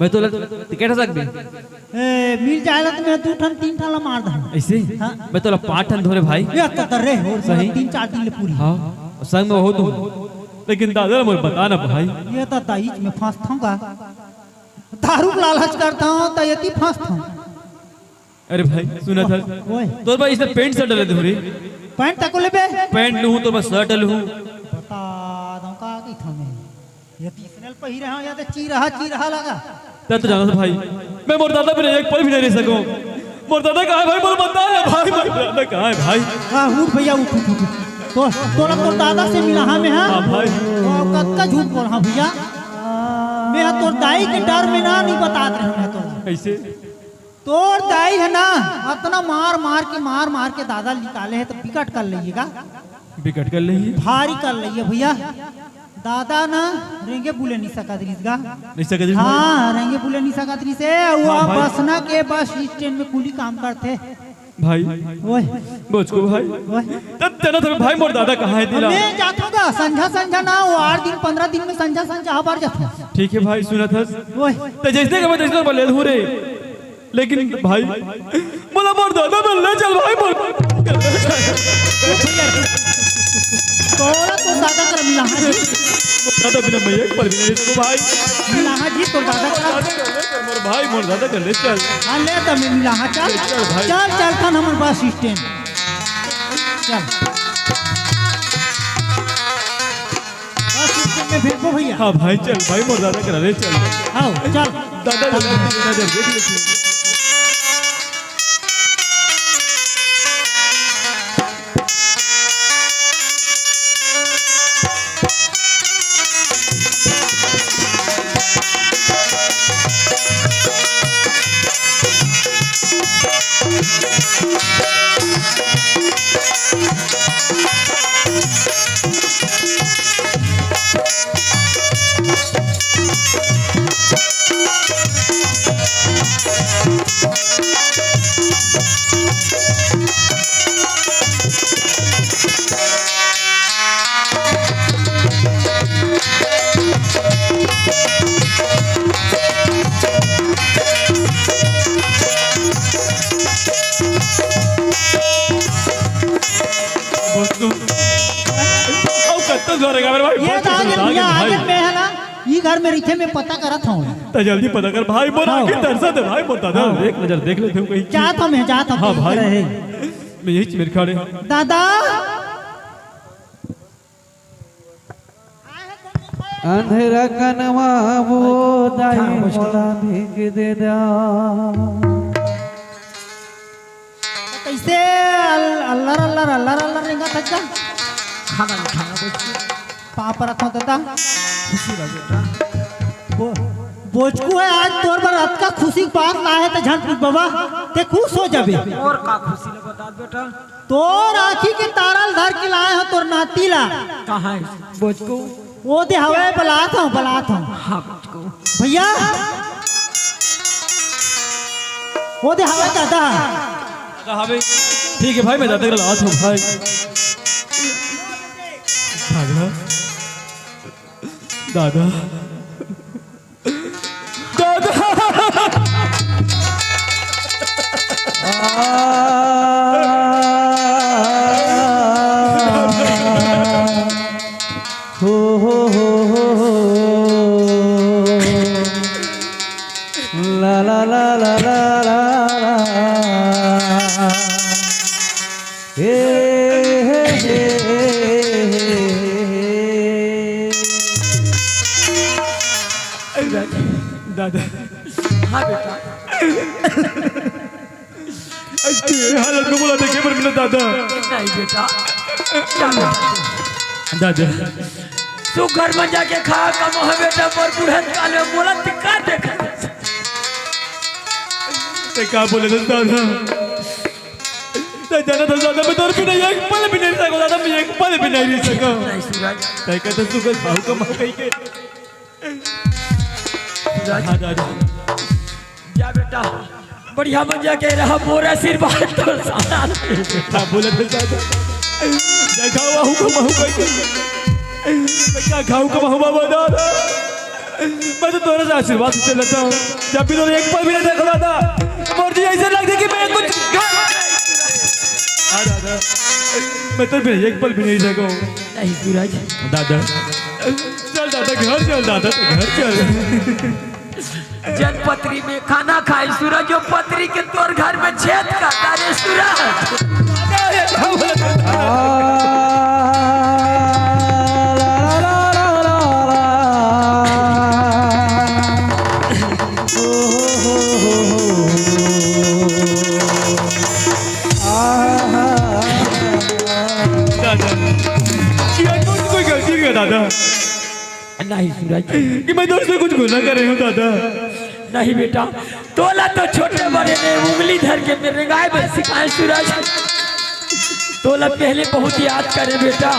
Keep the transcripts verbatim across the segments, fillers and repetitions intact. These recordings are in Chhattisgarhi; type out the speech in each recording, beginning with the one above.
मैं तोला टिकट सकबे। ए, मिल जाए ला त मैं दू ठन, तीन ठन ला मार दहूं। ऐसे? हाँ। मैं तोला पाँच ठन धोरे भाई। ये तो दर्रे हो, सही। तीन चार दिन ले पूरी। हाँ, संग में हो तुम। लेकिन दादा मोर बता ना भाई। ये तो दाईच में फंसथंव का। दारू के लालच करथंव, त एती फंसथंव। अरे भाई, सुनत हस? ओए। तोर बर इसने पैंट शर्ट ले दूं रे। पैंट तको लेबे? पैंट लूं, तोर बर शर्ट लूं। बता दंव का कहिथंव मैं। ये तीसने ल पहिरे हंव, या त चिरहा, चिरहा लगा। तैं तो जानत हस भाई, मैं मोर दादा बिना एक पल भी नहीं रह सकंव। मोर दादा कहां हे भाई, मोला बता ना भाई, मोर दादा कहां हे भाई? हाँ, उठ भैया, उठ, उठ, उठ, उठ। तो, तोला तोर दादा से मिलाहूं मैं, हाँ? हाँ भाई। ओ, कतका झूठ बोलहूं भैया। मैं तोर दाई के डर में ना, नहीं बतात रहेंव मैं तोला। कैसे? तोर दाई हे ना, अतना मार मार के, मार मार के दादा ल निकाले हे, त बिकट कर लेही गा। बिकट कर लेही। भारी कर लेही भैया। दादा ना रेंगे बुले नहीं सकत रहिस गा। नहीं सकत रहिस भाई? हाँ, रेंगे बुले नहीं सकत रहिस हे। वो हाँ भाई। बसना के बस स्टैंड में कूली काम करथे। भाई। ओए। बोचकू भाई। ओए। तब तना था भाई, मोर दादा कहां हे तेला? मैं जाथंव गा, संझा संझा ना, वो आठ दिन, पंद्रह दिन में संझा संझा हर बार जाथंव। ठीक हे भाई, सुनत हस? ओए। त जैसे कबे तैसे बले धूरे। लेकिन भाई, मोला मोर दादा मेर ले चल भाई, मोर तोला तोर दादा कर मिलाहूं जी। दादा बिना मैं एक पल भी नहीं रह सकंव भाई। मिलाहूं जी तोर दादा कर। दादा कर ले चल मोर भाई, मोर दादा कर ले चल। हाँ, ले त मैं मिलाहूं, चल। ले चल भाई। चल, चलथन हमर बस स्टैंड। चल। बस स्टैंड में भेजबो भैया। हाँ भाई, चल भाई, मोर दादा करा ले चल। हाँ, चल। दादा, दादा, नजर देख लेते हैं। दोस्तों, अउ कत्ता जोर है मेरे भाई, ये बहुत तो आगे जोर है भैया, भाई। आगे में है ना, ये घर में रहिथे, मैं पता करत हूँ। त जल्दी पता कर भाई, मोर हाँ। आँखी तरसत हे भाई, मोर दादा, हाँ। एक नजर देख लेते हैं कहीं। जात हूँ मैं, जात हूँ, हाँ कहीं भाई। करे। मैं यही मेरे खड़े। दादा। अंधेरा कनवा वो दाई मोला भीख दे दा। त कइसे अल-, अल्लर, अल्लर, अल्लर, अल्लर रेंगत हस का? खाना नहीं खाना, बोचकू। पाँव परत हंव दादा। खुशी रह बेटा। बो-, बोचकू हे, आज तोर बर अतका खुशी के बात लाए हे, त झन पूछ बाबा, तैं खुश हो जाबे। अउ का खुशी ल बता बेटा। तोर आँखी के तारा ल धर के लाए हंव, तोर नाती ला। कहाँ हे बोचकू? ओ दे हवय, बलात हंव, बलात हंव। हाँ, बोचकू। भैया, ओ दे हवय दादा। दादा हवय। ठीक हे भाई, मैं दादा करा लात हंव भाई। दादा। दादा। दादा। हो, हो, हो, हो, हो। ला, ला, ला। हे, हे, हे, हे, हे। दादा। हाँ बेटा। अइसे हालत में मोला देखे बर मिला दादा। नहीं बेटा, जा बेटा। दादा। तू घर में जाके खा, कमाहा बेटा, मोर बुढ़त काल में मोला धिक्कार देखा। तैं का बोले दादा? तैं जानत हस दादा, मैं तोर बिना एक पल भी नहीं रह सकंव दादा, मैं एक पल भी नहीं रह सकंव। नहीं सूरज। तैं कहत हस तू खाहू कमाहू कहिके। सूरज। हाँ दादा। जा बेटा, बढ़िया बन जाके रहा, मोर आशीर्वाद तोर साथ। हाँ, बोला था दादा। जा खाहू कमाहू कहिके। मैं का खाहू कमाहू बाबा दादा। मैं तो तोरे से आशीर्वाद से चलता हूँ। जब भी तोरे एक पल भी नहीं देखा दादा, मोर जी ऐसे लगथे कि मैं कुछ हाँ दादा, मैं तो भी एक पल भी नहीं देखा हूँ। नहीं सूरज। दादा, चल दादा, घर चल दादा, तो घर चल। जन पतरी में खाना खाए सूरज, वो पतरी के तोर घर में छेद करता रे सूरज। दादा, ये कौन सी कोई गलती नहीं है दादा? नहीं सूरज। कि मैं दोस्त से कुछ गुनाह कर रही हूँ दादा। नहीं बेटा, तोला तो छोटे बड़े ने उंगली धर के मेरे गाय में सिखाए सूरज। तोला पहले बहुत याद करे बेटा।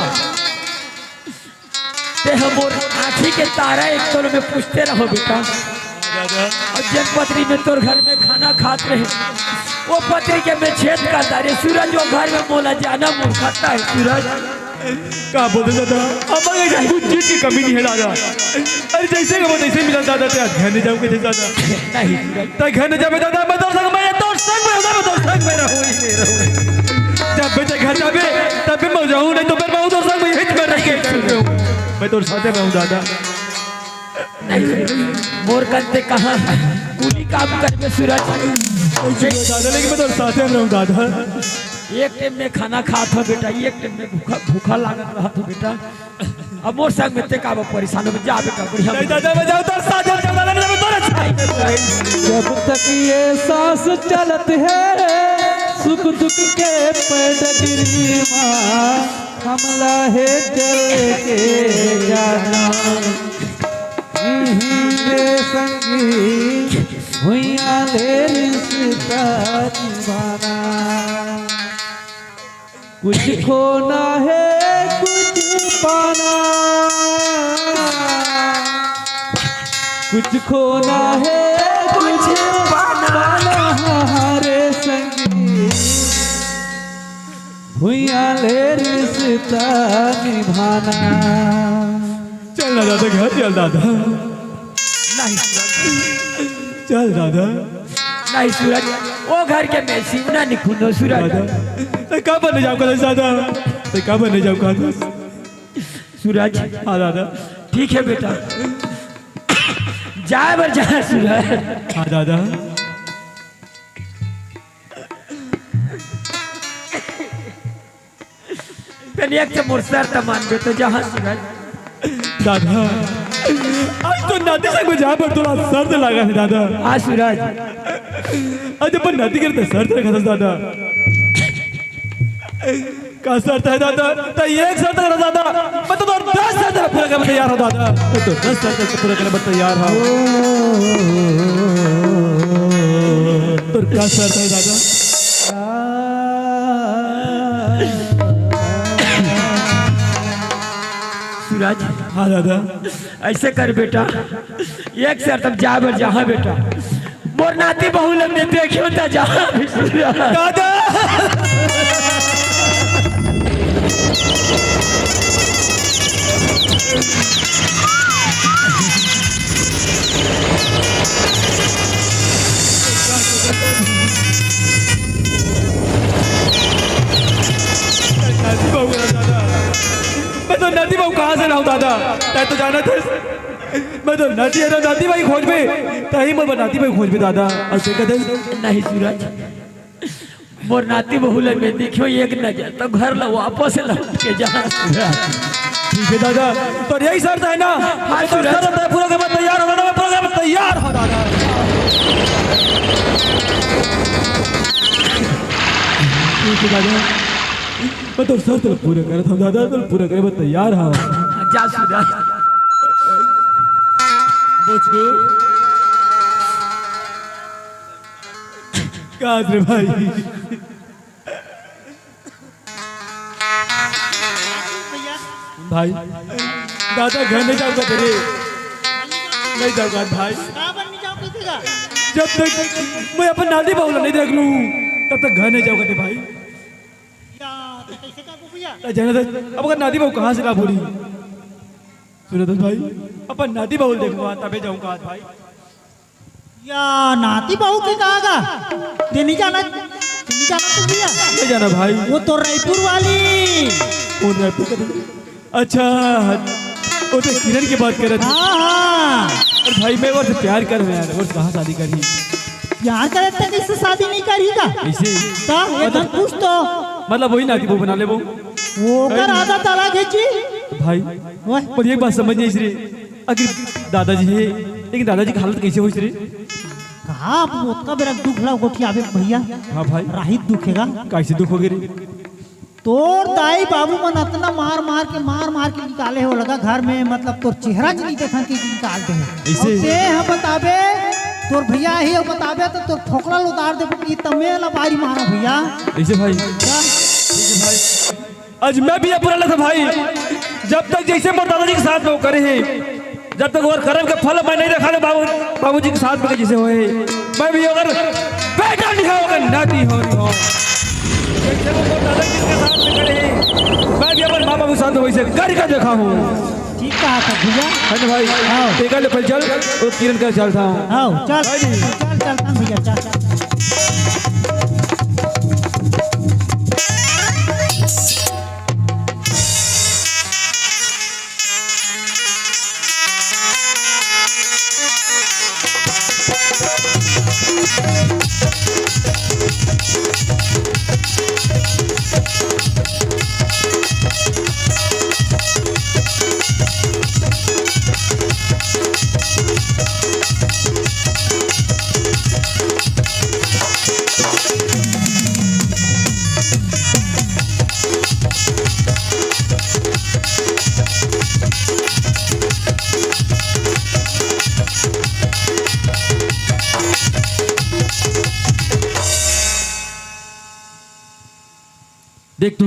ते हमर आँखी के तारा एक तोर में पूछते रहो बेटा। दादा। और जन पतरी में तोर घर में खाना खात रहे, वो पतरी के मैं छेद करता रे सूरज, वो घर में मोला जाना मूर्खता है सूरज। का बोलते दादा, अब अगर कुछ चीज की कमी नहीं है दादा। अरे जैसे का बोलते ऐसे मिला दादा, ते आज घर नहीं जाओगे थे दादा। नहीं सूरज। ते घर नहीं जावे दादा, मैं तोर संग में, तोर संग में रहूँ, मैं तोर संग में रहूँ ही नहीं रहूँ। जब बेटे घर जावे, तब भी मैं जाऊँ, नहीं तो फिर मैं तोर संग में यहीं में रह के रहूँ। मैं तोर साथे में हूँ दादा। नहीं, मोर कन ते कहाँ कूली काम करबे सूरज। दादा, लेकिन मैं तोर साथे में रहूँ दादा। एक टाइम में खाना खात हो बेटा, एक टाइम में भूखा, भूखा लागत रहत हो बेटा। अब मोर संग में ते का परेशान हो, जा बेटा, बढ़िया। नहीं दादा, मैं जाऊँ तोर साथे में, दादा, मैं तोर साथे में। जब तक ये सांस चलत है, सुख दुख के पैडगरी मा, हमला हे चल के जाना। हम्म, रे संगी, भुइयां ले रिश्ता निभाना। कुछ खोना है, कुछ पाना। कुछ खोना है, कुछ पाना। रे संगी, भुइयां ले रिश्ता निभाना। चल ना दादा, घर चल दादा। नहीं। चल दादा। नहीं सूरज, वो घर के मैं सीवना नहीं खूनो सूरज। दादा, ते कब नहीं जाओ कदस दादा? ते कब नहीं जाओ कदस? सूरज। हाँ दादा। ठीक है बेटा, जाए बर जा सूरज। हाँ दादा। तनी एक से मोर शर्त मानबे तो जहाँ सूरज। दादा, आज तो नाती संग में जाए बर तोला शर्त लगा है दादा। हाँ सूरज। आज अपन नाती करते शर्त रखा था दादा। का शर्त है दादा? तो एक शर्त रखा दादा, मैं तो तोर दस शर्त पूरा करने तैयार हूँ दादा। मैं तो दस शर्त पूरा करने तैयार हूँ। तोर का शर्त है दादा? सूरज। हाँ दादा। ऐसे कर बेटा, एक शर्त, अब जा बर जहाँ बेटा, मोर नाती बहू लग ने देखियो ता जहाँ भी सूरज। दादा। मैं तो नाती बहू कहाँ से लाऊं दादा? मैं तो जाना था, मैं तो नाती है ना, नाती भाई खोजबे, तही मैं नाती भाई खोजबे दादा। और से कहते नहीं सूरज, मोर नाती बहू ले मैं देखियो एक नजर तो घर ला वापस लौट के जा। ठीक है दादा, तो यही शर्त है ना? हाँ, तो सूरज। शर्त है, पूरा के बाद तैयार हो दादा, मैं पूरा के बाद तैयार हो दादा। ठीक है दादा, मैं तो शर्त पूरा करत हूँ दादा, तो पूरा करे मैं तैयार हूँ। जा सूरज। बुझू। का रे भाई? भैया। भाई, दादा घर नहीं जाऊंगा तेरे। नहीं जाऊंगा भाई। काबर नहीं जाओगे तेरा? जब तक मैं अपन नाती बहू ला नहीं देख लूं, तब तक घर नहीं जाऊंगा तेरे भाई। या, तो कैसे का भैया? तो जाना था, अब अगर नाती बहू कहाँ से ला बोली? सूरदास भाई, अपन नाती बहू ल देखबो, तभे जाहूं का आज भाई। या नाती बहू के कहा गा? ते नहीं जाना, ते नहीं जाना तू भैया? नहीं जाना भाई। वो तो रायपुर वाली। वो रायपुर का तो, अच्छा, वो तो किरण की बात करत हे। हाँ, हाँ। अरे भाई, मैं वो से प्यार करहूं यार, वो से कहाँ शादी करही? प्यार करत हे, किससे शादी नहीं करही का? ऐसे ही। तो ये मतलब, कुछ तो मतलब वही नाती बहू बना लेबो। ओकर आदत अलग हे जी। भाई, ओए। पर एक बात समझ नहीं आई रे, आखिर दादाजी हे, लेकिन दादाजी के हालत कैसे होइस रे? कहाँ अब ओतका बेरा दुख ला गोठियाबे भैया। हाँ भाई। राहित दुख हे गा। कैसे दुख होगे रे? तोर दाई बाबू मन अतना मार मार के, मार मार के निकाले हे वो लगा घर में, मतलब तोर चेहरा च नहीं देखन के निकाल दे हे। ऐसे? अउ ते ह बताबे, तोर भैया हे अउ बताबे तो तोर फोकला ल उतार देबो कि तमे ला बारी मारा भैया। ऐसे भाई? का? ठीक है भाई। आज मैं भी ये बुरा लगा भाई, जब तक जैसे मोर दादाजी के साथ में वो करे हे, जब तक ओकर करम के फल मैं नहीं देखा बाबू, बाबूजी के साथ में जैसे होए, मैं भी अगर बेटा नहीं हो, अगर नाती हो, नहीं हो, जैसे वो मोर दादाजी के साथ में करे हे, मैं भी अपन माँ बाबू के साथ वैसे करके देखा हूँ। ठीक कहा था भैया। है ना भाई? हाँ। तेकर ले पहले चल, वो किरण का चल था। हाँ, चल। हाँ जी। चल, चल, चल, भैया, चल। देख तू,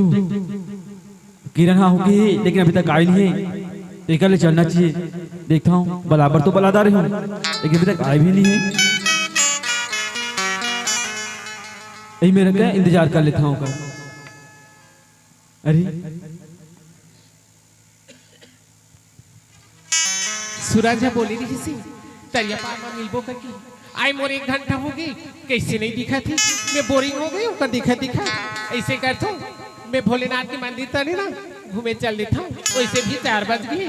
किरण हा होगे हे, लेकिन अभी तक आय नहीं हे। तेकर ले चलना चाहिए। देखता हूँ, बलाबर तो बलादार हूँ, लेकिन अभी तक आय भी नहीं हे। यही मेरा क्या इंतजार कर लेता हूँ का। अरे, सूरज ह बोले रिहिस हे, तरिया पार म मिलबो करके। आय मोर एक घंटा होगे, कइसे नइ दिखत हे? मैं बोरिंग हो गई हूँ, ओकर दिखत दिखत। अइसे करथों, मैं भोलेनाथ के मंदिर तरे ना घूमे चल देथों, वइसे भी चार बज गे।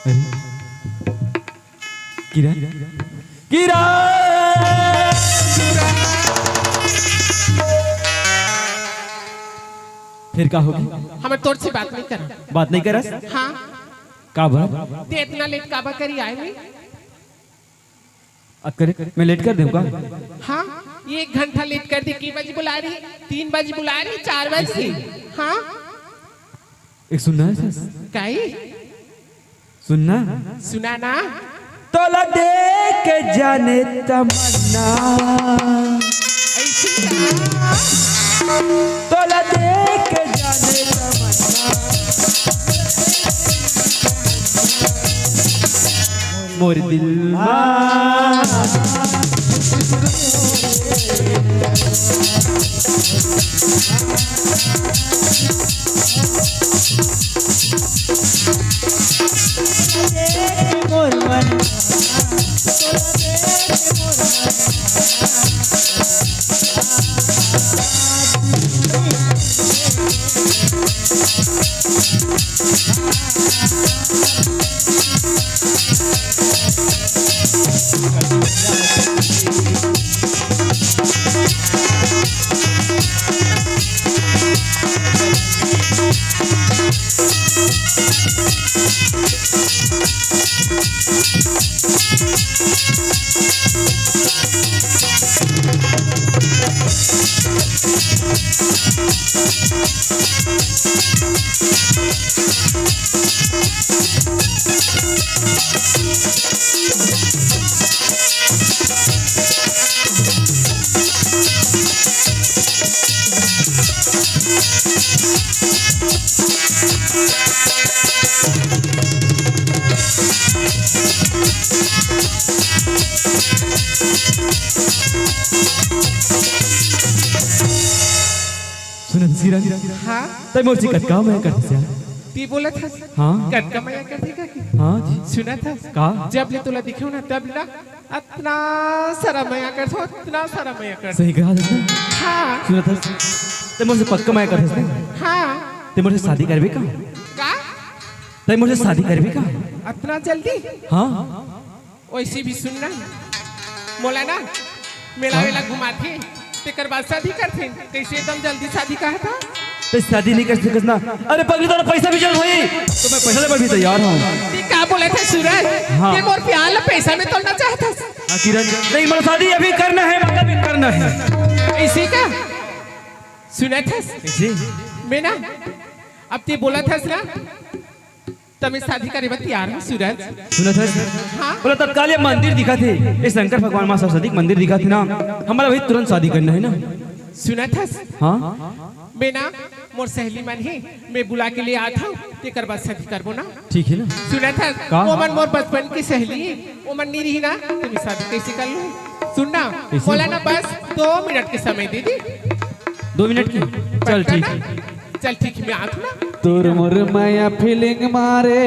अरे, किरण, किरण! फिर का होगे? हमन तोर से बात नइ करन। बात नइ करस? हाँ। काबर? ते अतना लेट काबर करी आय में? अ, करे, मैं लेट कर देहूँ का? हाँ, एक घंटा लेट कर दे। के बजे बुलाय रही? तीन बजे बुलाय रही, चार बजे। अइसे? हाँ। एक सुनना हे सस? काई? सुनना? सुना ना। तोला देख के जाने तमन्ना। अइसे का? तोला देख के जाने तमन्ना। मोर दिल मा। सुनत हस किरण? हाँ। तैं मोर से कतका मया करथस यार? तैं बोलत हस? हाँ। कतका मया करथे का कि? हाँ जी। सुनत हस? का? जब ले तोला दिखेंव ना, तब ले ना अतना सारा मया करथंव, अतना सारा मया करथंव। सही कहा तैं। हाँ। सुनत हस? तैं मोर से पक्का मया करथस ना? हाँ। तैं मोर से शादी करबे का? का? तैं मोर से शादी करबे का? अतना जल्दी? हाँ। वइसे भी सुन ना, मोला ना मेला हाँ? वेला घुमाथे, तेकर बाद शादी करथे। कइसे एकदम जल्दी शादी कहत हस? तैं शादी नइ कर सकस ना। अरे पगली, तोला पैसा भी जरूरत होही, त मैं पैसा दे बर भी तैयार हंव। तैं का बोलत हस सूरज? हाँ। तैं मोर प्यार ला पैसा में तोलना चाहत हस? हाँ किरण, नहीं, मोला शादी अभी करना हे, मतलब अभी करना हे। अइसे का? सुनत हस? कइसे? मैं ना, अब तैं बोलत हस ना, त मैं शादी करे बर तैयार हंव सूरज। सुनत हस? हाँ। बोला तत्काल ये मंदिर दिखत हे, ये शंकर भगवान माँ सरस्वती के मंदिर दिखत हे ना, हमला वही तुरंत शादी करना हे ना। सुनत हस? हाँ। मैं ना, मोर सहेली मन हे, मैं बुला के ले आत हंव, तेकर बाद शादी करबो ना। ठीक हे ना। सुनत हस? का? ओमन मोर बचपन के सहेली हे, ओमन नइ रही ना, त मैं शादी कइसे कर लूं? सुन ना, कइसे? मोला ना बस दो मिनट के समय दे दे। दो मिनट के? चल पक्का ठीक ना? हे। चल ठीक हे, मैं आत हंव ना। तोर मोर मया feeling मारे।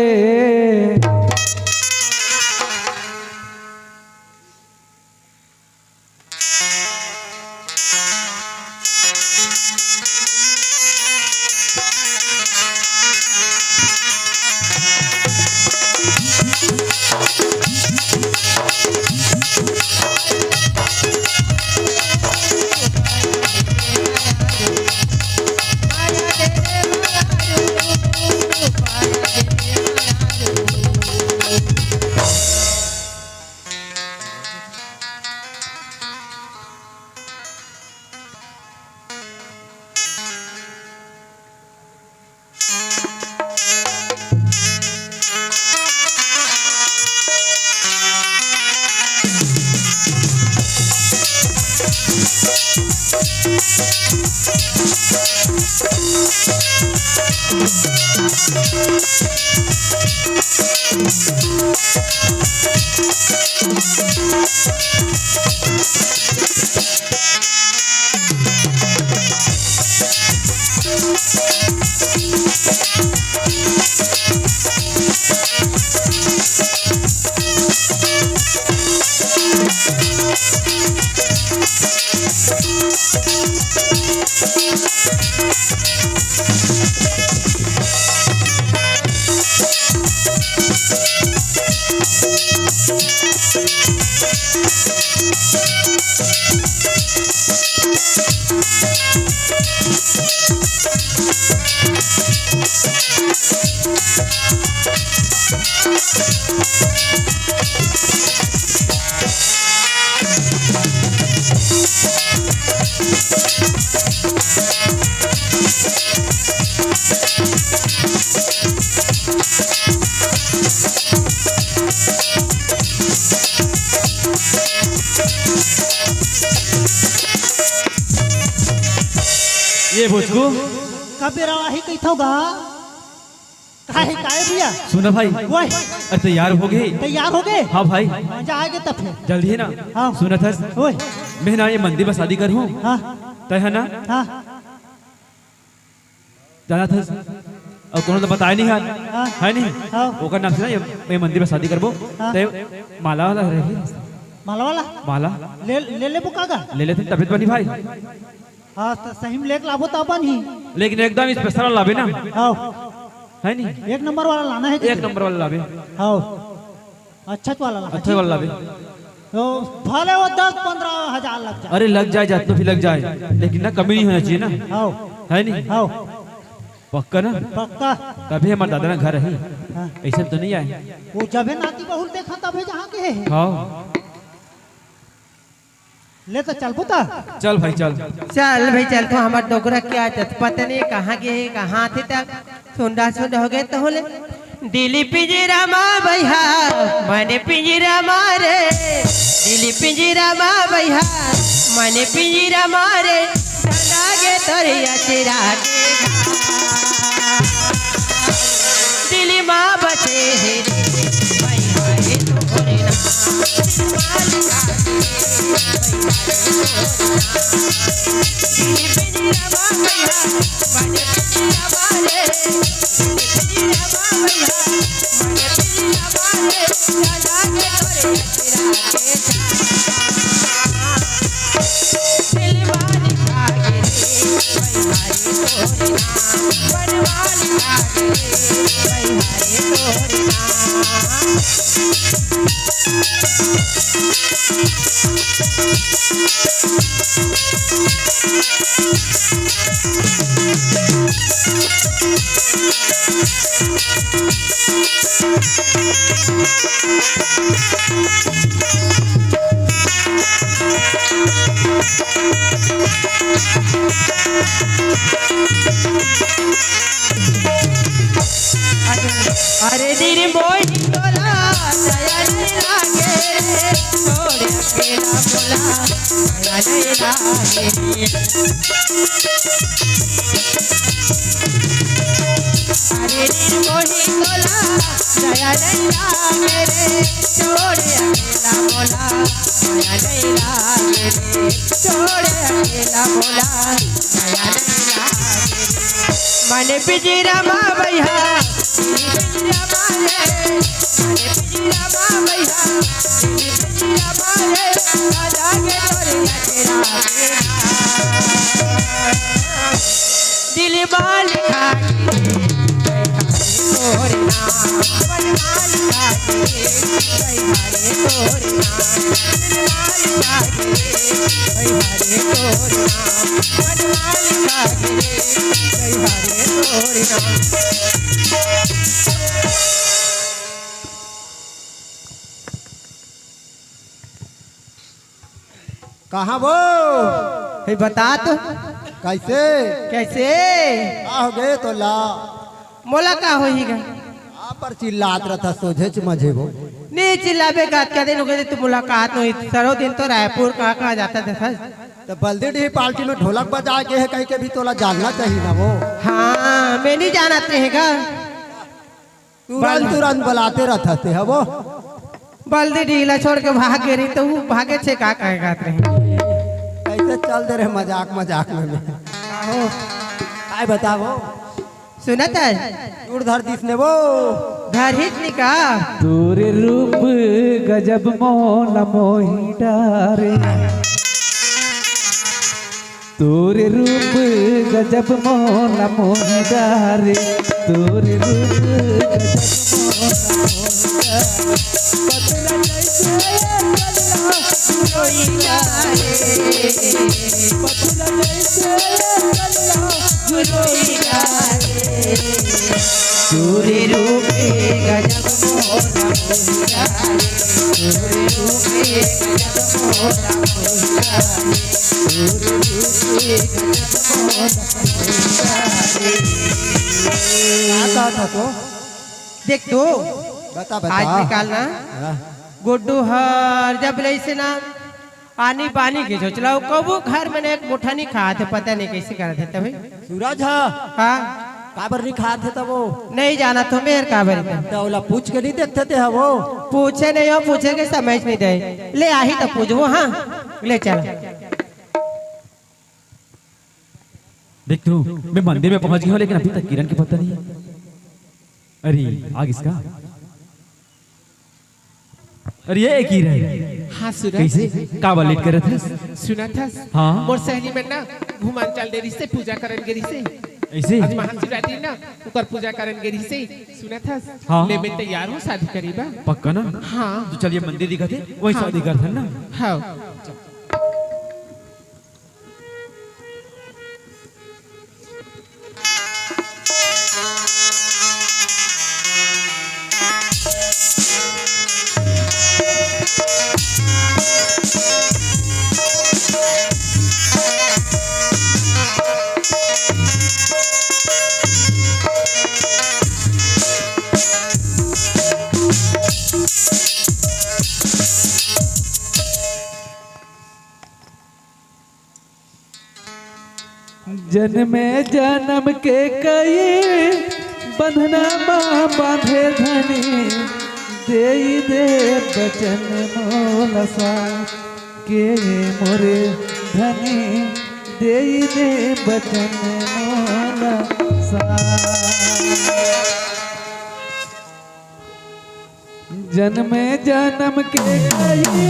ये भोजकू। का बेरा आही कहिथव गा? काहे, काहे भैया? सुना भाई। ओए। अरे तैयार हो गे? तैयार हो गे? हाँ भाई। मजा आ गे त फेर। जल्दी हे ना? हाँ। सुनत हस? ओए। मैं ना ये मंदिर में शादी करहूँ। हाँ। तय हे ना? हाँ। जानत हस? अउ कोनो तो बताय नहीं हे। हाँ। हे नहीं? हाँ। ओकर नाम से ना ये, ये मंदिर में शादी करबो। हाँ। तय माला वाला रही। माला वाला? माला। ले, ले लेबो का गा? ले लेथन, तभे त बनही भाई। हाँ, त सही में लेके लाबो त बनही। लेकिन एकदम special लाबे ना। हाँ। हे नहीं? एक नंबर वाला लाना हे एक नंबर वाला लाबे। हाँ। अच्छा वाला लाना हे। अच्छा वाला लाबे। त भले वो दस पन्द्रह हजार लग जाय। अरे लग जाय, जतना भी लग जाय, लेकिन ना कमी नहीं होना चाहिए ना। हाँ। हे नहीं? हाँ। पक्का ना? पक्का। तभे हमर दादा ना घर आही। हाँ। अइसे तो नहीं आय। वो जभे नाती बहुर देखा तभे जहाँ के हे। हाँ। ले त चलबो त। चल भाई चल। चल भाई चल, तो हमर डोकरा के आज पता नहीं कहाँ गे हे, कहाँ आथे त सुंडा सुंडा हो गे त होले। दिल पिंजरा मा बइहा, मन पिंजरा मा रे। दिल पिंजरा मा बइहा, मन पिंजरा मा रे। ढंगा गे तोर अचरा के घाम। दिल मा बसे हे रे, बइहा रे। अरे दिल मोही तोला दया नहीं लागे रे, छोड़ अकेला बोला दया नहीं लागे रे। अरे दिल मोही तोला दया नहीं लागे रे, छोड़ अकेला बोला दया नहीं लागे रे, छोड़ अकेला बोला दया नहीं लागे रे। मन पिंजरा मा बइहा, दिल पिंजरा मा रे, मन पिंजरा मा बइहा, दिल पिंजरा मा रे, राजा के तोरे नजरा रे। दिल बाल खाके तोरे नाम, मन बाल खाके तोरे नाम। कहाँ वो? हे बता तो। कैसे? कैसे? का हो गए तोला? मोला का होही गा? आप पर चिल्लात रहता सोझेच मझे वो। नहीं चिल्लाबे गा, अतका दिन हो गए तो मुलाकात नहीं, सरो दिन तो रायपुर कहाँ कहाँ जाता देखा। तो बल्दी डीह पार्टी में ढोलक बजा के हे कहीं के भी तोला जानना चाहिए ना वो। हाँ, मैं नहीं जानत रहेगा। तुरंत बल- तुरंत बुलाते रहता ते हवो। बल्दी डीह ला छोड़ के भाग गे रही तो वो भागे छे का कहे गात रहे। ऐसे चल दे रहे मजाक मजाक में, में। आहो। काय बतावो? सुनत है? दूर धर दिस ने वो। धर हिच निका। तोरे रूप गजब मोला मोही डारे। तोरे रूप गजब मोला मोही डारे। तोरे रूप गजब मोला मोही डारे। पतला जैसे कल्ला गुरोई डारे। पतला जैसे कल्ला गुरोई डारे। तोरे रूप गजब मोला मोही डारे। तोरे रूप गजब मोला मोही डारे। का कहत हस वो? देख तो, बता, बता। आज निकाल ना। हाँ। गुड्डू हर जब लइसे ना, आनी बानी के सोच ला, कबू घर में एक मुठा नहीं खात हे, पता नहीं कैसे करत हे तभी। सूरज हा? हाँ। काबर नहीं खात हे तब वो? नहीं जानत हों मैं काबर हे। तो ओला पूछ के नहीं देखते थे वो? पूछे नहीं हों, पूछे के समय नहीं दे। ले आही तो पूछबो, हाँ। ले चल। देख तो, मैं मंदिर में पहुंच गया हूँ, लेकिन अभी तक किरण के पता नहीं। अरे, आ गिस का? अरे, ये किरण। हाँ, सूरज। कैसे? काबर लेट करत हस? सुनत हस? हाँ। मोर सहेली मन ना घुमान चल दे रहिसे, पूजा करन गे रहिसे। ऐसे? आज महाशिवरात्रि ना, ओकर पूजा करन गे रहिसे। सुनत हस? हाँ। ले, मैं तैयार हूँ शादी करे बर। पक्का ना? हाँ। तो चलिए मंदिर दिखत हे, वहीं हाँ। शादी करथन ना। हाँ। जनमे जनम के कई बंधना मा बांधे धनी, देई दे बचन मोला साथ के मोरे धनी, देई दे बचन मोला जन्म जन्म के कही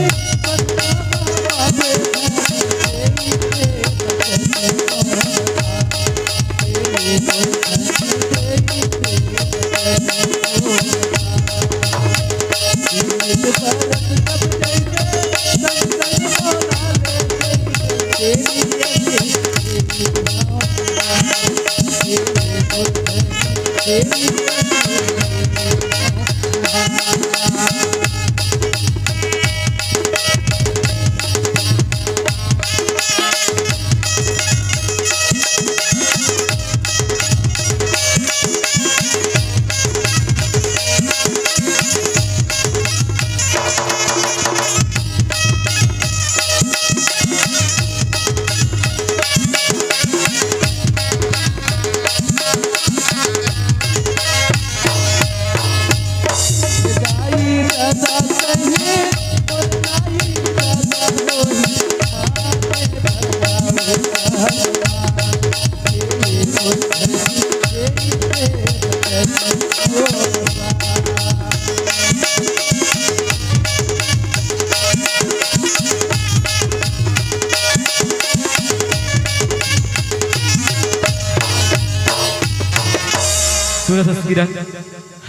सुनत हस किरण,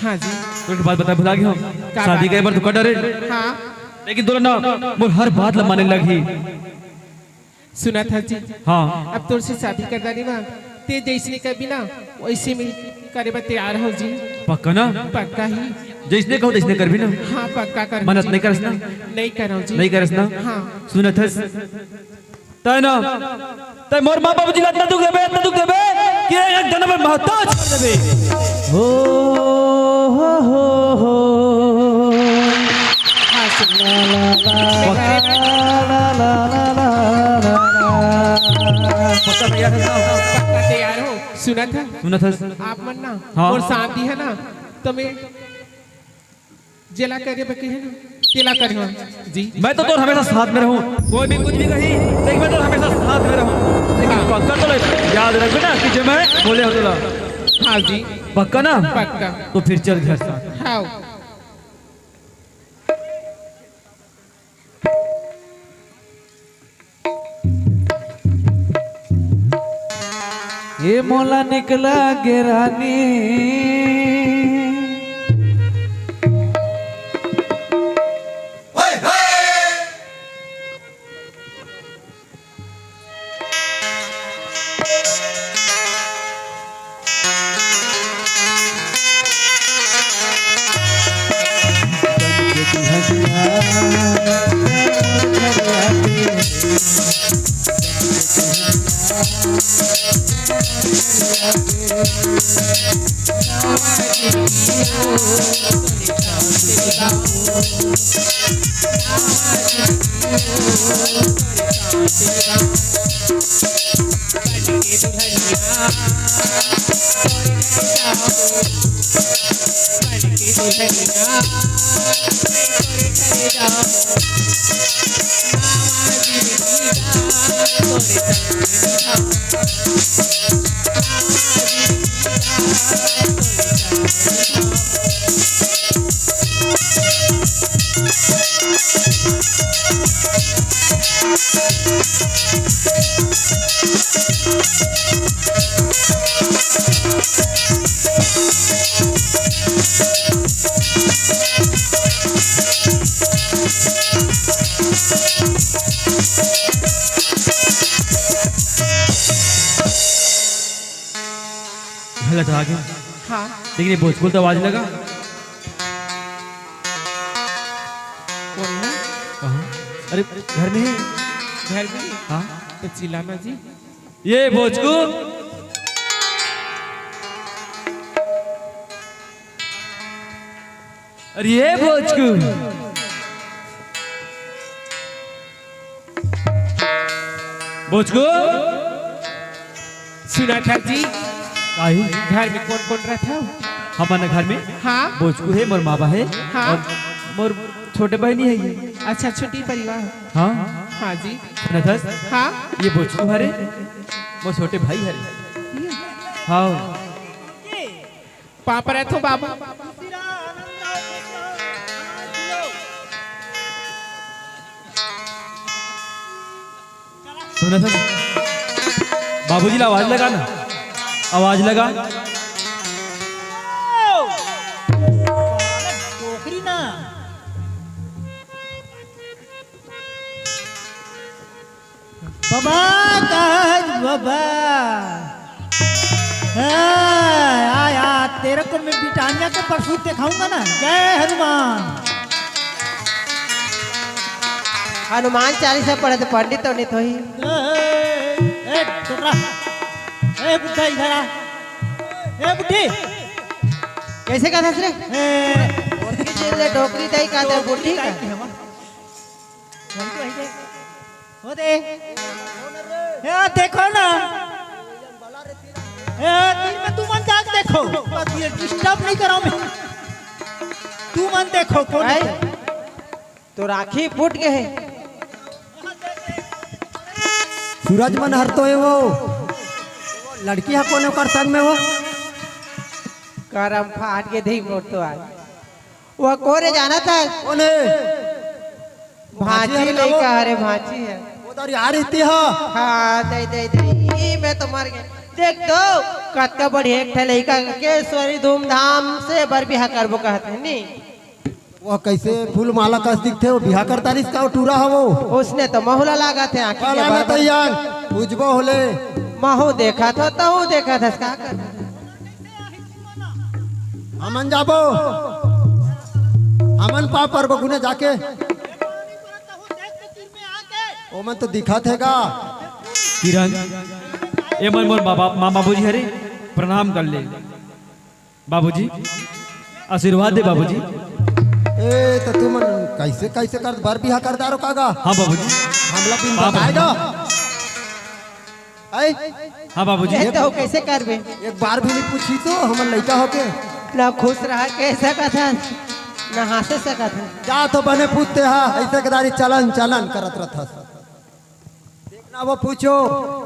हाँ जी। तोर बात बता भुला गे हंव। का शादी बात? करे बर तो कर डरे। हाँ। लेकिन तोला ना मोर हर बात ला माने लगही। सुनत हस जी। हाँ। अब तोर से शादी कर डारी ना, ते जैसने कबे ना वैसे में करे बर तैयार हंव जी। पक्का ना? पक्का ही। जैसने कहूँ तैसने करबे ना? हाँ, पक्का करहूँ मनत जी। नहीं करस ना? नहीं करहूँ जी। नहीं करस ना? हाँ। सुनत हस? तैं ना, तैं मोर माँ बाबूजी ला अतना दुख देबे, अतना दुख देबे कि एक दिन में महताज कर देबे। हो, हो, हो, हो। हाँ, सुन। पक्का तैयार हस ना? पक्का तैयार हंव। सुनत हस? सुनत हस? आप मन ना, हाँ। मोर शादी हे ना, त मैं जेला करे बर कहे ना, तेला करहूँ जी। मैं तो तोर हमेशा साथ में रहूँ, कोई भी कुछ भी कही, देख मैं तोर हमेशा साथ में रहूँ। लेकिन हाँ। पक्का तो याद रखबे ना कि जो मैं बोले हंव तोला। हाँ जी। पक्का ना? पक्का। तो फिर चल घर साथ। हाँ। ए मोला निकला गे रानी। गलत आ गया। हाँ। लेकिन ये भोजपुर तो आवाज लगा। कौन है? कहाँ? अरे, घर में है। घर में? हाँ। तो चिल्लाना जी। ये भोजकू। अरे ये भोजकू। भोजकू। सुनत हस जी। काहे? घर में कौन कौन रहिथे? हमन घर में हाँ। भोजकू हे, मोर माँ बा हे। हाँ। अउ मोर छोटे बहिनी हे ये। अच्छा, छोटी परिवार। हाँ। हाँ जी। सुनत हस? हाँ। ये भोजकू हरे, मोर छोटे भाई हरे। ये हाँ। पाँव परत हो बाबू। सुना, सुना। बाबूजी ला आवाज लगा ना, आवाज लगा। डोकरी ना। बाबा, कहा बाबा। हाँ, आ, आ, तेरे को मैं बिटानिया के परसूत दिखाऊंगा ना। जय हनुमान। हनुमान चालीसा पढ़े तो पंडित तो नहीं तो ही। ए, ए, ए, छोकरा। ए, बुड्ढा, इधर आ। ए, बुड्ढी। कैसे कहा था रे? ए। डोकरी जेल ले, डोकरी दाई का दे, बुड्ढी का। वही तो, वही तो। हो दे। ए, देखो ना। ए, दिन में तू मन जाके देखो। बस ये डिस्टर्ब नहीं करो मैं। तू मन देखो, कौन भाई, है? तो राखी फूट गए है। सूरज मन हर तो है वो। लड़की हा कौन ओकर संग में वो? करम फाट के देख मोर तो आज। वो कोरे जाना था। कौन है? भांची भांची है ना लइका वो? अरे भांची है। वो तो यार इतनी हा। हाँ, दे, दे, दे। ई मैं तो मर गया। देख तो, कतका बढ़िया एक ठे लइका के स्वरी धूमधाम से बर बिहा करबो कहत है, नी? वो कैसे फूल माला कस दिखथे, वो बिहा करता रिस का, वो टूरा हा वो। उसने तो महुला लागत है, आँखी के वाला ना बराबर। तैयार, पूजबो होले। महू देखत हो, तहू देखत हस, का कर? हमन जाबो, हमन पाँव परबो गुने जाके। ओमन तो दिखत हे गा। किरण, ए मन मोर माँ बाप, माँ बाबूजी हरे, प्रणाम कर ले। बाबूजी, आशीर्वाद दे बाबूजी। ए, तो तुमन कैसे, कैसे कर, बर बिहा कर दारो का गा? हाँ बाबूजी। हमला बिन हाँ बताए बाबूजी। गा? ऐ? हाँ बाबूजी। ये तो कैसे करबे? एक बार भी नहीं पूछी तो हमन लइका होके। ना खुश रहा कह सकत हस, ना हंसे सकत हस। जा तो बने पूछते हा, ऐसे के दारी चलन चलन करत रहत हस। देखना वो पूछो।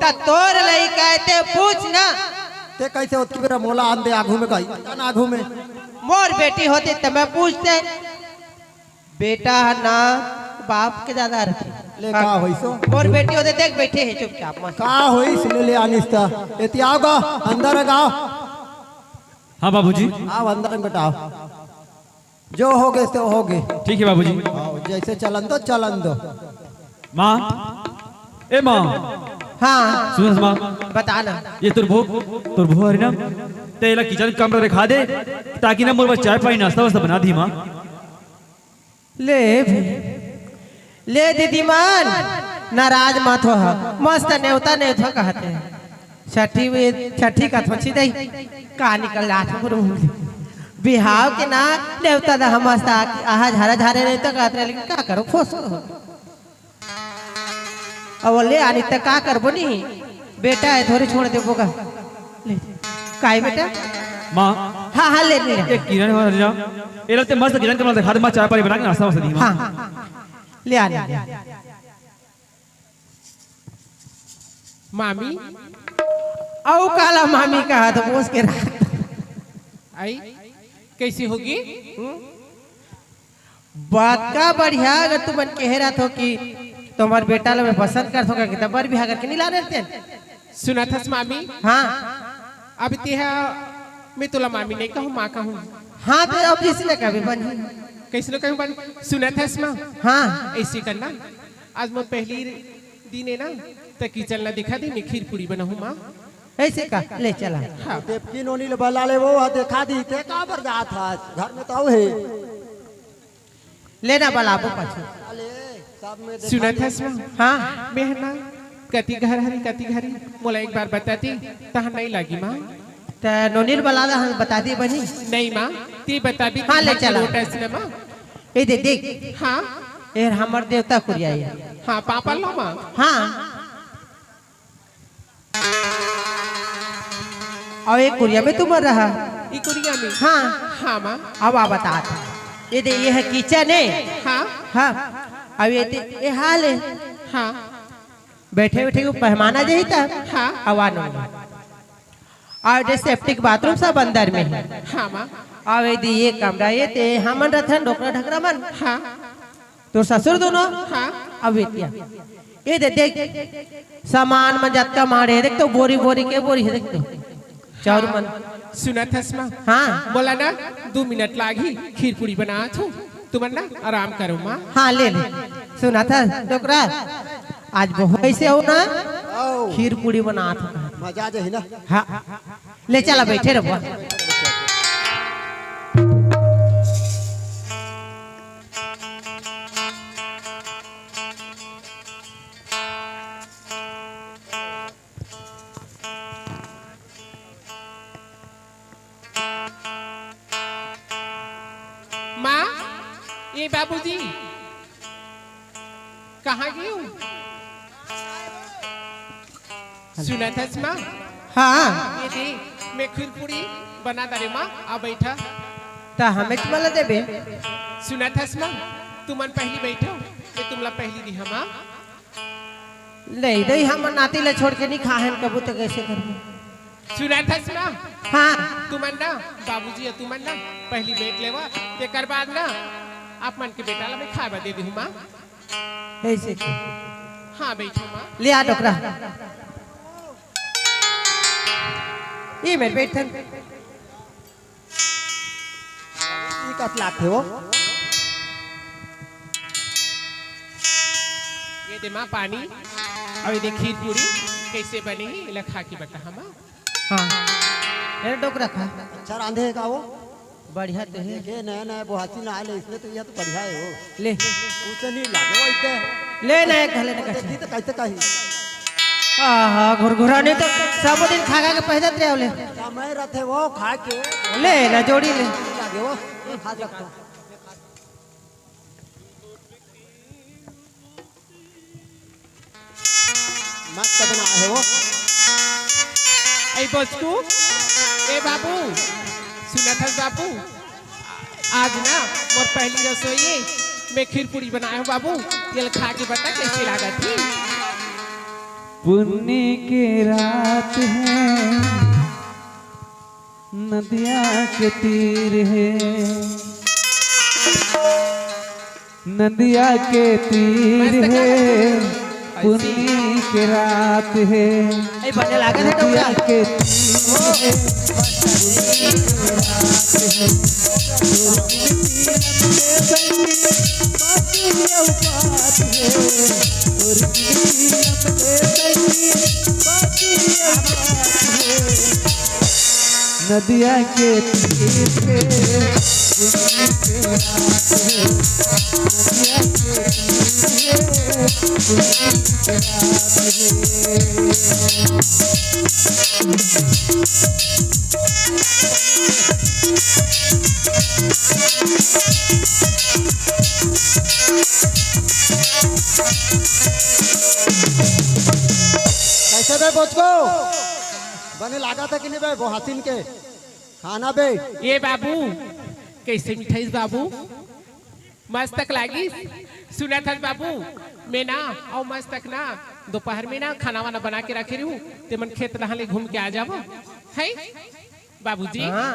त तोर लइका है, ते पूछ ना। ते कैसे ओतकी बेरा मोला आन दे आगू में गई? जान आगू में। मोर बेटी होती त मैं पूछते। बेटा ह ना बाप के ज्यादा रथे। ले का होइस ओ? मोर बेटी होते देख बैठे है चुपचाप मस्त। का होइस ले ले आनिस त? एती आओ गा, अंदर आ गा। हाँ बाबूजी। आओ अंदर में बेटा आओ। जो होगे सो होगे। ठीक है बाबूजी। आओ, जैसे चलन दो, चलन दो। माँ, ए माँ। हाँ। सुन माँ। बता ना। ये तोर भो, तोर भो हरी ना, ते एला किचन कमरा दिखा दे, ताकि ना मोर बर चाय पानी नाश्ता वास्ता बना दी माँ। ले भी। ले दीदी मन, नाराज मत हो, मस्त नेवता नेवता कहते हैं। छठी में, छठी का थोची दई, का निकल जात हो गुरु। बिहाव के ना नेवता दा हम मस्त आके, आहा झारा झारे नेवता कहते हैं, लेकिन का करो, खुश हो। अब ले आनी त का करबो नी, बेटा है, थोड़ी छोड़ देबो का। ले, काय बेटा? माँ। हाँ, हाँ, ले, ले। एक किरण हो जा। एला ते मस्त किरण कमरा दिखा दे, माँ चाय पानी बना के नाश्ता वास्ता दी, माँ। हाँ, ले आ, ले आ। मामी। अउ काला मामी कहा तो बोस के रख। आई, कैसी होगी? हम्म? बात का बढ़िया, अगर तुमन कहे रहत हो कि तुम्हार बेटा ला मैं पसंद करत हो, का कितना बर बिहा करके नहीं ला रहते? सुनत हस मामी? हाँ। अब तेहा, मैं तोला मामी नहीं कहूँ, माँ कहूँ। हाँ, तो अब जैसे न कभी बनी। कैसे न कहूँ बनी? सुनत हस माँ? हाँ। ऐसे करना, आज मोर पहली दिन है ना, त किचन ला दिखा दे, मैं खीर पूरी बनाहूँ माँ। ऐसे का? ले चला। हाँ। देवकी नोनी ले बला ले, वो हा दिखा दी, ते का बर जात हस? घर में तो हे। लेना बलाबो पाछू। सुनत हस माँ? हाँ। मैं ना कति घर हरी, कति घरी, मोला एक बार बता दी, तहाँ नहीं लागी माँ। त नोनी ल बला ला, हम बता दी बनी। नहीं माँ, ती बता दी हाँ, कि ले हम चला। लोटस न माँ। ए दे, देख। हाँ। ए हमर देवता कुरिया है। हाँ, पापा लो माँ। हाँ। अउ एक कुरिया में तुमन रहा। ई कुरिया में? हाँ। हाँ, माँ। अब आ बतात। ये दे, ये है किचन है। हाँ। हाँ। अब ये दे, ये हाल है। हाँ। बैठे बैठे को मेहमान आ जाही त। हाँ। अब आ नोनी। अउ ये सेप्टिक बाथरूम सब अंदर में हे। हाँ माँ। अउ ये दे ये कमरा, ये ते हमन रथन डोकरा ढकरा मन। हाँ। तोर ससुर दोनों? हाँ। अउ ये तिया। ये दे देख, सामान मन जतका माड़े हे, देख तो बोरी बोरी के बोरी हे, देख तो। चाउर मन। सुनत हस माँ? हाँ। मोला ना दू मिनट लागही, खीर पूड़ी बनात हूँ, तुमन ना आराम करो माँ। हाँ, ले ले। सुनत हस, डोकरा, आज बहू कइसे हो ना? आओ। खीर पूड़ी बनात हूँ। मजा आ जाही ना। हाँ। ले चला, बइठे रहो। माँ, ए बाबूजी, कहाँ गे हो? सुनत हस माँ? हाँ। ये दे, मैं खीर पूड़ी बना डारे माँ, आ बइठा। त हमें तुमला देबे? सुनत हस माँ, तुमन पहिली बइठो, मैं तुमला पहिली दिहा माँ। नहीं दई, हमन नाती ला छोड़ के नहीं खाहन कबू, त कइसे करबो? सुनत हस माँ? हाँ। तुमन ना, बाबूजी अउ तुमन ना पहिली बइठ लेवा, तेकर बाद ना आप मन के बेटा ला मैं खाए बर दे दिहूँ माँ। अइसे के। हाँ, बइठो माँ। ले आ डोकरा। ये मेर बइठन। ई कस लागथे वो? ये दे माँ पानी, अउ ये दे खीर पूड़ी कइसे बने हे, एला खा के बता माँ। हाँ। ए डोकरा खा। अच्छा रांधे हे का वो? बढ़िया तो हे। देखे, नया नया बोहासी ना आए ले, इसने तो यह तो बढ़िया हे वो। ले। उसे नहीं लागे वो इतने। ले ना एक घले ना देखी कइसे। तो कइसे कही। आहा, घुरघुरा नहीं तो सब दिन खा खा के पैदा तेरे ले। समय रथे वो खा के। ले ना जोड़ी ले। लागे वो, खा सकता। मस्त बना हे वो। ए बचकू, ए बाबू, सुनत हस बाबू? आज ना मोर पहिली रसोई हे, मैं खीर पूड़ी बनाए हूँ बाबू, ये ल खा के बता कइसे लागत हे। पुन्नी के रात हे, नदिया के तीर हे, नदिया के तीर हे, पुन्नी के रात हे। ए, बने लागत हे नदिया डोकरा। के तीर हे, पुन्नी के रात हे। नदिया के तीर हे, पुन्नी के रात हे। नदिया के तीर हे, पुन्नी के रात हे। कइसे बे बोचको? बने लागत हे कि नहीं बे बोहासिन के खाना बे? ए बाबू, कइसे मिठाइस बाबू? मस्तक लागिस। सुनत हस बाबू, मैं ना अउ मस्तक ना दोपहर में ना खाना वाना बना के रखे रही हूँ, ते मन खेत डहान ले घूम के आ जावो। है बाबूजी? हाँ,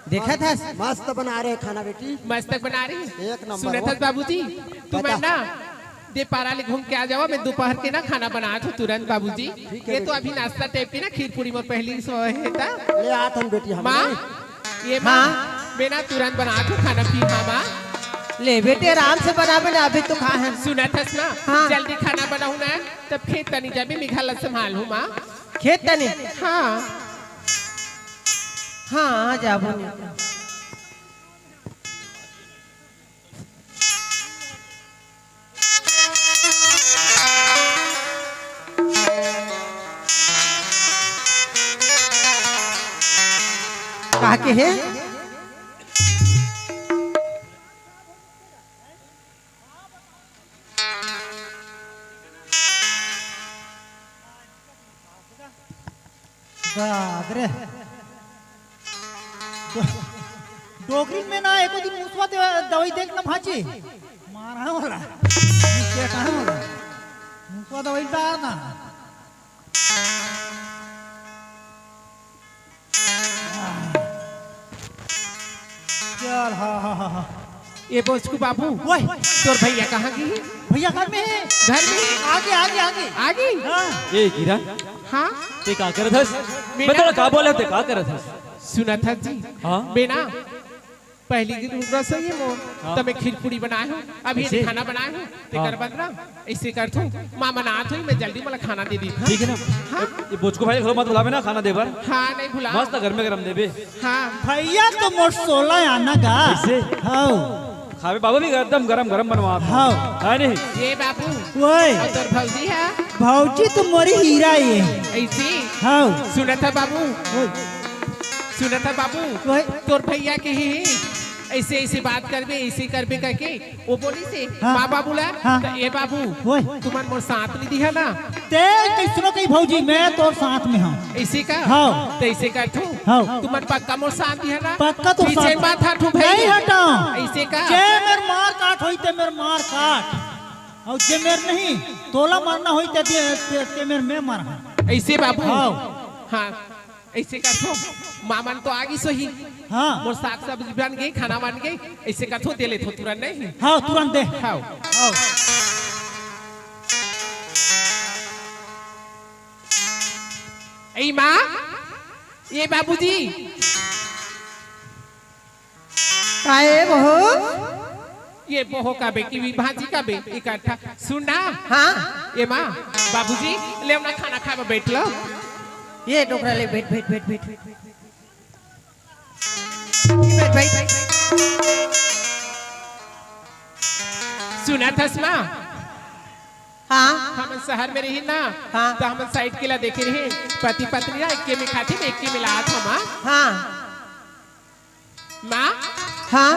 देखत हस? मस्त बना रहे खाना बेटी। मस्तक बना रही। एक नंबर सुनत हो। हस बाबूजी, तुमन बता। ना दे पारा ले घूम के आ जावो, मैं दोपहर के ना खाना बनात हूँ तुरंत बाबूजी। ठीक है ये तो बेटी। अभी नाश्ता टाइप के ना खीर पूड़ी मोर पहिली सो हे ता। ले आत हन बेटी हम माँ, नहीं। ये माँ, हाँ। मैं ना तुरंत बनात हूँ खाना पी, हाँ माँ। ले बेटे, आराम से बना, बना, अभी तो खा है। सुनत हस ना, हाँ। जल्दी खाना बनाहूँ ना, तब खेत तनी जाबे, मैं घर ला संभालहूँ माँ। खेत तनी? हाँ। हाँ, जाबो नहीं। का के हे? बाप रे। डो-, डोकरी में ना एको दिन मुसवा दे-, दवाई देख ना भाजी। मारा वाला। ये क्या कहा वाला? मुसवा दवाई दा ना। ए बोचकू बाबू, ओए। तोर भैया कहाँ गे हे? भैया घर में हे। घर में हे? आगे, आगे, आगे। आगे? हाँ। ए किरण, हाँ? ते का करत हस? मैं मैं तोला ना का बोले, ते का करत हस? सुनत हस जी? हाँ? मैं ना पहली की रसोई हे मोर, हाँ। त मैं खीर पूड़ी बनाए हँव, अभी अइसे? खाना बनाए हँव, तेकर हाँ। बदला अइसे करथँव, माँ मन आत होही, मैं जल्दी मोला खाना दे देथँव। ठीक हे ना? हाँ। ए, ए बोचकू भाई घलो मत भुलाबे ना खाना दे बर। हाँ, नइ भुलाँव। मस्त गरमे गरम देबे। हाँ। भैया तो मोर सोला आना गा। कइसे? हव। खाबे बाबू भी एकदम गरम गरम बनवा। हव। हे नहीं? ए बाबू। ओए। अउ तोर भौजी हे? भौजी तो मोरी हीरा हे। अइसे? हव। सुनत हस बाबू? ओए। सुनत हस बाबू? ओए। तोर भैया के हे, अइसे अइसे बात करबे, अइसे करबे कहिके ओ बोलिस हे, हाँ। माँ बाबू ला, हाँ। त ए बाबू, ओए। तुमन मोर साथ नइ दिहा ना? ते कइसनो कही भौजी, मैं तोर साथ में हँव। अइसे का? हव। त अइसे करथँव? हव। तुमन पक्का मोर साथ दिहा ना? पक्का तोर पीछे साथ। मत हटहू भाई। नइ हटँव। अइसे का? जे मेर मार काट होही ते मेर मार काट। अउ जे मेर नहीं, तोला मारना होही ते, ते, ते, ते मेर मैं मारहूँ। अइसे बाबू? हव। हाँ। अइसे करथँव, माँ मन तो आ गिस होही। हाँ। मोर साग सब्जी बन गे, खाना बन गे, अइसे करथँव, दे लेथँव तुरंत नहीं। हाँ, तुरंत दे। हाँ। हाँ। ए माँ, ए बाबूजी। का ए बहू? ए बहू का बे, कि भांजी का बे, इकट्ठा। सुन ना। हाँ। ए माँ, बाबूजी, ले ना खाना खाए बर बैठ लो। ए डोकरा ले, बैठ, बैठ, बैठ, बैठ। बैठ, बैठ। सुनत हस माँ? हाँ। हमन शहर में रहिन ना, हाँ। त हमन साइड के ला देखे रहिन, पति पत्नी ना एके में खाथे, एके में लात हवय माँ। हाँ। माँ? हाँ।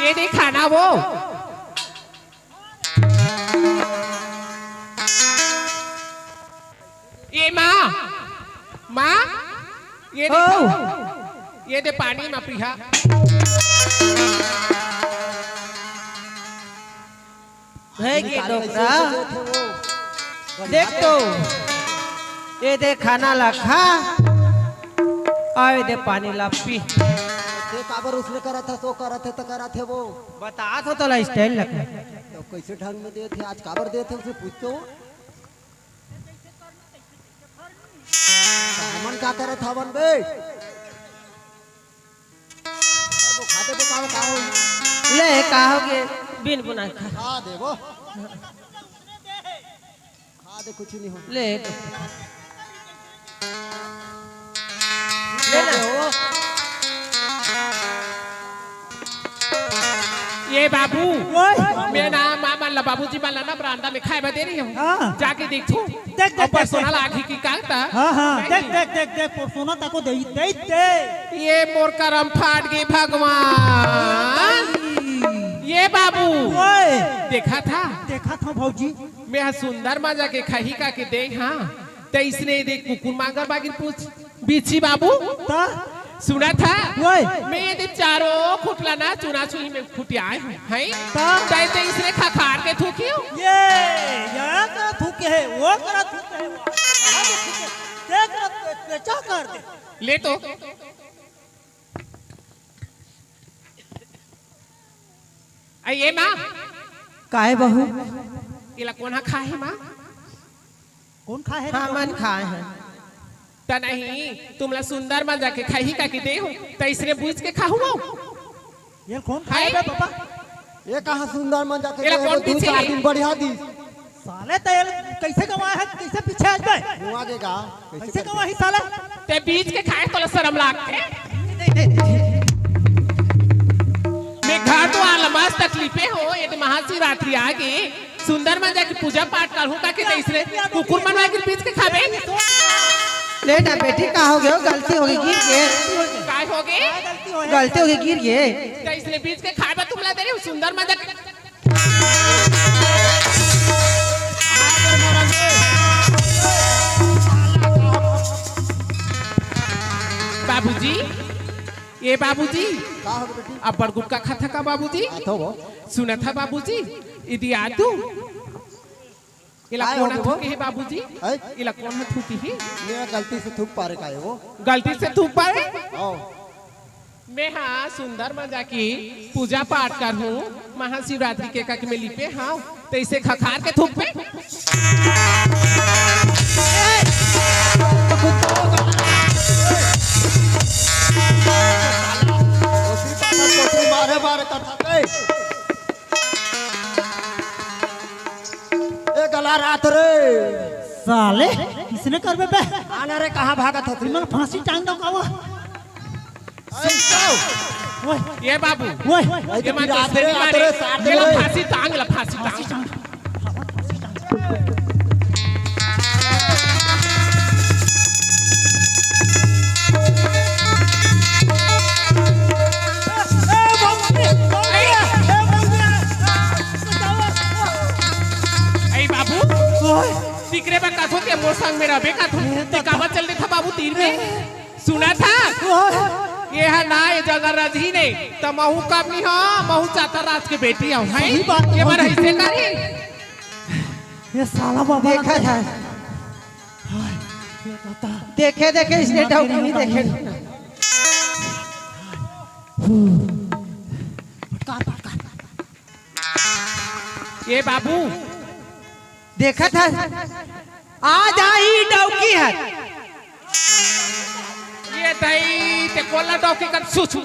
ए दे खाना वो। ए माँ, माँ, ए दे, ओ। ए दे पानी माँ पीहा। हे के डोकरा, देख तो, ए दे खाना ला खा, अउ ए दे पानी ला पी। ते काबर उसने करत हस, ओ करत हे त करत हे वो। बतात हों तोला स्टाइल लगा। त कइसे ढंग में देत हे, आज काबर देत हे, उसे पूछ तो। हमन का करत हवन बे? खा देबो का हो, का हो? ले, का होगे? बिन बुना खा। खा देबो। खा दे, कुछ नहीं हो। ले। ले ना। ए बाबू, ओए। मैं ना माँ मन ला, बाबूजी मन ला ना बरामदा में खाए बर दे रहिन हूँ। हाँ। जाके देखथों। देख, देख, अउ देख, परसों ना देख। लागही कि का त? हाँ, हाँ, नहीं। देख, देख, देख, देख, परसों ना ताको दे, दे, दे। ए मोर करम फाट गे भगवान। ए बाबू। ओए। देखत हस? देखत हँव भौजी। मैं हा सुंदर माँ जाके खाही का के दे, हाँ। त इसने देख कुकुर मांगर बागिर पूछ। बिच्छी बाबू, त? सुनत हस? ओए। मैं ए दे चारों खुट ला ना चुना चुनी में खुटियाए हँव, हैं? त? तैं, तैं इसने खखार के थूकियो? ए, ए करा थूके हे, ओ करा थूके हे, वो करा थूके हे, देख रहा, पेचा कर दे। ले तो। अ, ए माँ। का हे बहू? एला कोन हा खाए हे माँ? कोन खाए हे रे? हमन खाए हन। त नहीं, तुमला सुंदर माँ जाके खाही का के दे हूँ, त इसने बूझ के खाहूँ। एला कोन खाए हे बे पापा? ए कहाँ सुंदर माँ जाके एला दे हूँ, कोन दू पीछे चार ले? दिन बढ़िया दिस। साले त एला कइसे गंवाए हस, कइसे पीछे आइस बे? मुआ के गा, कइसे कइसे करबे? गंवाही साला? तैं बीच के खाए तोला सरम लागथे? मैं घर दुवार ला मस्त लिपे हँव, ए दे महाशिवरात्रि आगे, सुंदर माँ जाके पूजा पाठ करहूँ का के तइसने कुकुर मन आगे बीच के खाबे? ले ना बेटी, का होगे हो? गलती होगे, गिर गे। काय होगे? गलती होगे, गिर गे। तइसने बीच के खाए बर तुमला दे रहे हूँ, सुंदर माँ जाके बाबूजी, ए बाबूजी, का हो बेटी? अब्बड़ गुटखा खाथा का बाबूजी? आ तो वो। सुनत हस बाबूजी, इदी आदू। एला काय कोन हो हा वो? थूके हे बाबूजी? हैं? एला कोन हा थूके हे? मैं गलती से थूक पारे का हे वो। गलती से थूक पारे? आओ। मैं हा सुंदर मजा की पूजा पाठ करहूँ, महाशिवरात्रि के कक में लिपे हव, तइसे खखार के थूकबे। मारे मारे कथा। ए गला रात रे। साले, किसने करबे बे? आना रे, कहाँ भागत हस? इमन फांसी टांग दो का वो? ओए, ये बाबू, ओए, ये तो मन तो रात रे, सही रात मारे, रे, सात ये ला रे। फांसी टांग, ला फांसी टांग। फांसी टांग। ए बाबू, ओए। तिकरे बा कथो के मोर संग में रहबे कथो। ए, ते काबर चल देथा बाबू तीर में? सुना था? ओए। ये है ना, ये जंगल राज ही नहीं, त महू कम नहीं हो, महू चातर राज के बेटी हूँ, हैं? सही बात ये मन है। ऐसे करी। ये साला बाबा देखा था। हाय, ये तो था। देखे, देखे, इसने डौकी नहीं देखे। फटकार, फटकार। ये बाबू। देखत हस? आ जाही डौकी हर। ये दई ते कोला डौकी कर सु, सु।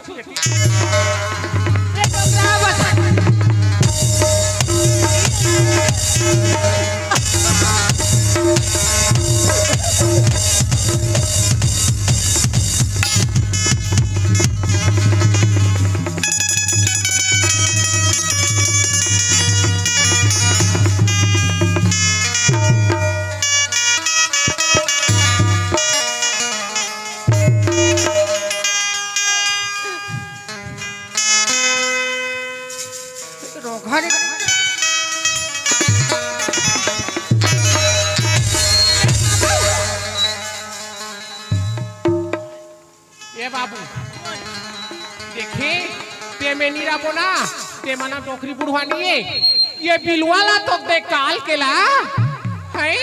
ए बाबू, देखे, ते में नी रबो ना, ते मना डोकरी बुढ़वा नी है। ये बिलवा ला तो दे काल के ला, हैं?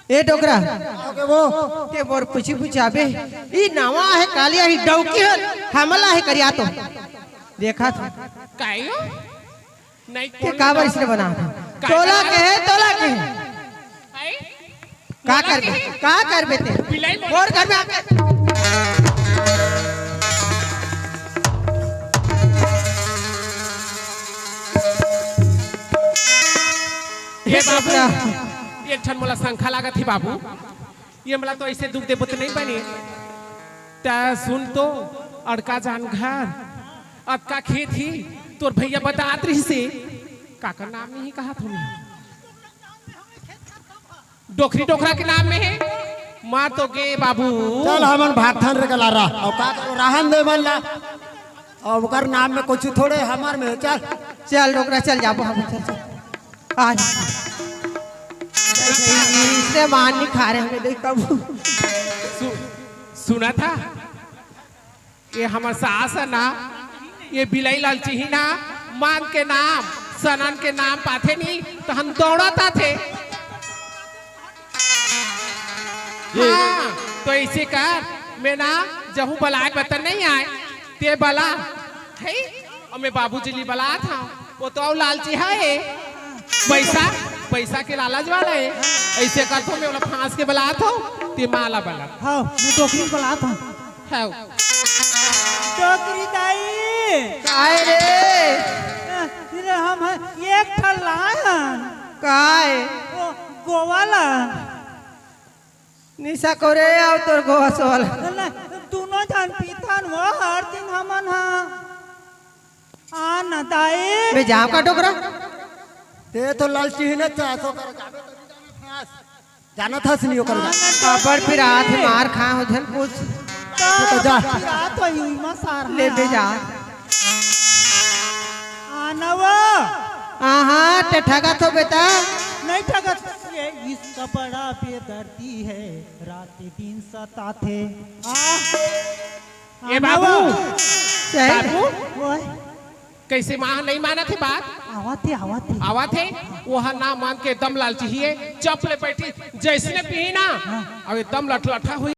ए डोकरा, आगे वो। ते मोर पूछी पूछाबे, ई नावा है कालिया ही डौकी है, हमला है करिया तो। देखा था। कायो? नहीं, ते कोन काबर डौकी? इसने बना था? काहे तोला बना? के है, तोला के है। हैं? का बोला करबे? नहीं। का करबे ते? बिलाई बोला। मोर घर में आके। ये बाबू, डोकरा। एक ठन मोला शंका लागत ही बाबू। ये मोला तो ऐसे दुख देबो तो नहीं बने। त सुन तो, अड़का जान घर, अतका खेत ही, तोर भैया बतात रहिसे, काकर नाम नहीं कहा था मैं। डोकरी डोकरा के नाम में है, मार तो गे बाबू। चल हमन भागथन रे गलारा, अउ का करो, रहन दे मन ला। अब ओकर नाम में कुछ थोड़े हमार में, चल। चल डोकरा, चल जाबो हम, चल, चल। आज इसने मान नहीं खा रहे हमें, देख कब। सु-, सुना था? ये हमर सास है ना, ये बिलाई लालची ही ना, मांग के नाम, सनन के नाम पाथे नी, तो हम दौड़त आथे। ये हाँ, तो ऐसे कर, मैं ना जहूँ बलाए बतन नहीं आए, ते बला, है? अउ मैं बाबूजी ली बलात हँव, वो तो अउ लालची है। पैसा, पैसा के लालच वाला है। ऐसे करथों, मैं ओला फांस के बलात हँव, ते माला बला। हाँ, मैं डोकरी बलात हँव। हाँ। डोकरी दाई। काय रे? अ, रे हम ह-, एक ठन लाए हन। काय? वो गोवा ला। निशा को रे, अउ तोर गोवा सोल। ले, दुनों झन पीथन वो हर दिन हमन ह। आ न दाई। बे जाव का डोकरा? ते तो लालची ही ना, चासो कर जाबे तो जाना था। जानत हस नहीं ओकर। आ न काबर फिर आथे मार खा हो झन पूछ। तो जा। फिर आ तो यूं ही मा सार ले बे जा। आ न वो। आहा, ते ठगत हो बेटा। नहीं ठगत। ये इश्क बड़ा बेदर्दी है, रात दिन सताथे। आ। ए बाबू, सही। बाबू, ओए। कइसे माँ नहीं मानत हे बात? आवत हे, आवत हे। आवत हे? वो ह ना मान के एकदम लालची हे, चुप ले बैठी, जइसने पीही ना, हाँ। अब एकदम लठलठा हुई।